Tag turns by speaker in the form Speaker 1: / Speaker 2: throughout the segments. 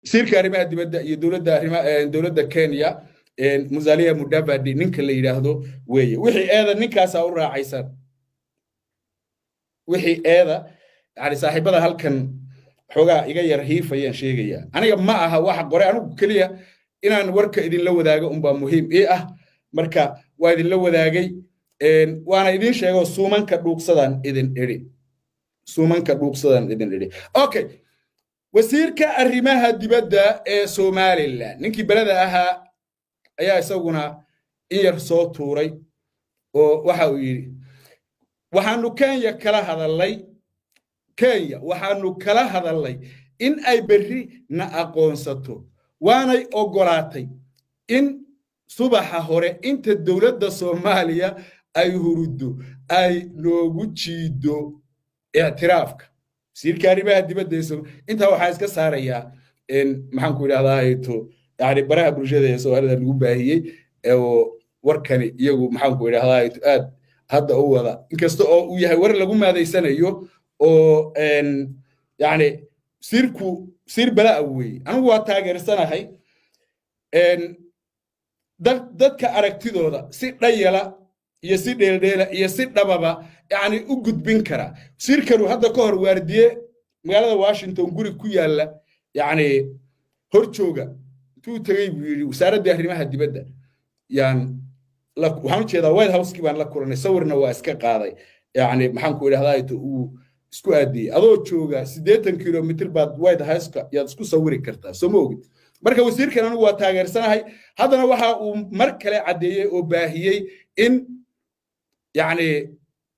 Speaker 1: Wasiirka arrimaha dibadda iyo dowladda arrimaha dowladda Kenya, Musalia Mudavadi ninka la yidhaahdo weeye. Wixii eeda ninkaasaa u raacaysan, wixii eeda yani saaxiibada halkan xoogaa iga yar hiifayaan sheegayaa. Aniga ma aha waxa qoray, anigu keliya inaan warka idinla wadaago unbaa muhiim ii ah. Marka waa idinla wadaagay, waana idin sheego, suumanka dhuuqsadan idin idhi, suumanka dhuuqsadan idin idhi. Okay, wasiirka arrimaha dibadda ee Somaliland, ninkii beleda ahaa, ayaa isaguna in yar soo tuuray oo waxa uu yidhi: waxaanu Kenya kala hadallay, Kenya waxaanu kala hadallay in ay berri na aqoonsato, waanay oggolaatay in subaxa hore inta dowladda Soomaaliya ay huruddo ay noogu jiido ictiraafka. Wasiirka arrimaha dibadda ee intaa waxaa iska saarayaa, maxaan ku idhahdaa to, yani baraha bulshada ee Soomaalida lagu baahiyey oo warkani iyagu, maxaan ku idhahdaa, aad hadda u wada, inkasta oo uu yahay war lagu maadaysanayo oo yani sirku sir balaa weeye. Anigu waa taageersanahay dadka aragtidooda si dhayala iyo si dheeldheela iyo si dhababa yani u gudbin kara. Sirkanu hadda ka hor waardiye magaalada Washington guri ku yaalla yani hor jooga intuu tegey buu yidhi: wasaaraddii arrimaha dibadda yaan, waxaan u jeedaa White House-kii baan la kulanay, sawirna waa iska qaaday. Yani maxaan ku idhahdaa, uu isku aadiyey adoo jooga 80 kilomitr baad White House-ka yaad isku sawiri kartaa, soo ma ogid? Marka wasiirkan anigu waa taageersanahay. Haddana waxa uu mar kale caddeeyey oo baahiyey in yacni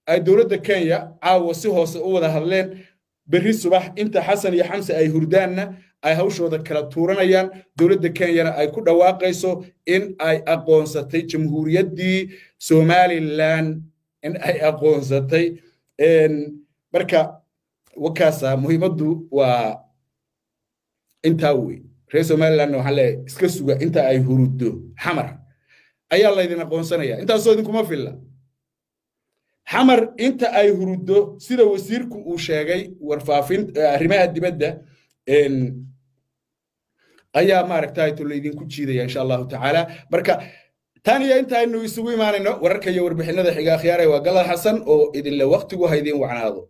Speaker 1: ay dowladda Kenya caawa si hoose u wada hadleen, berri subax inta Xasan iyo Xamse ay hurdaanna ay hawshooda kala tuuranayaan, dowladda Kenyana ay ku dhawaaqayso in ay aqoonsatay jamhuuriyaddii Somaliland, in ay aqoonsatay. Marka wakaasa muhiimaddu waa intaa wey. Reer Somalilandna waxaan leeyahay: iska suga inta ay huruddo Xamar ayaa laydin aqoonsanaya. Intaasoo idinkuma filla Xamar inta ay huruddo, sida wasiirku uu sheegay warfaafin arrimaha dibadda ayaa maaragtay to laydinku jiidaya, insha Allahu tacaala. Marka tan iyo inta aynu isugu imaanayno wararka iyo warbixinada xiga, akhyaaray, waa Galad Xasan oo idinle waqtigu ha idiin wacnaado.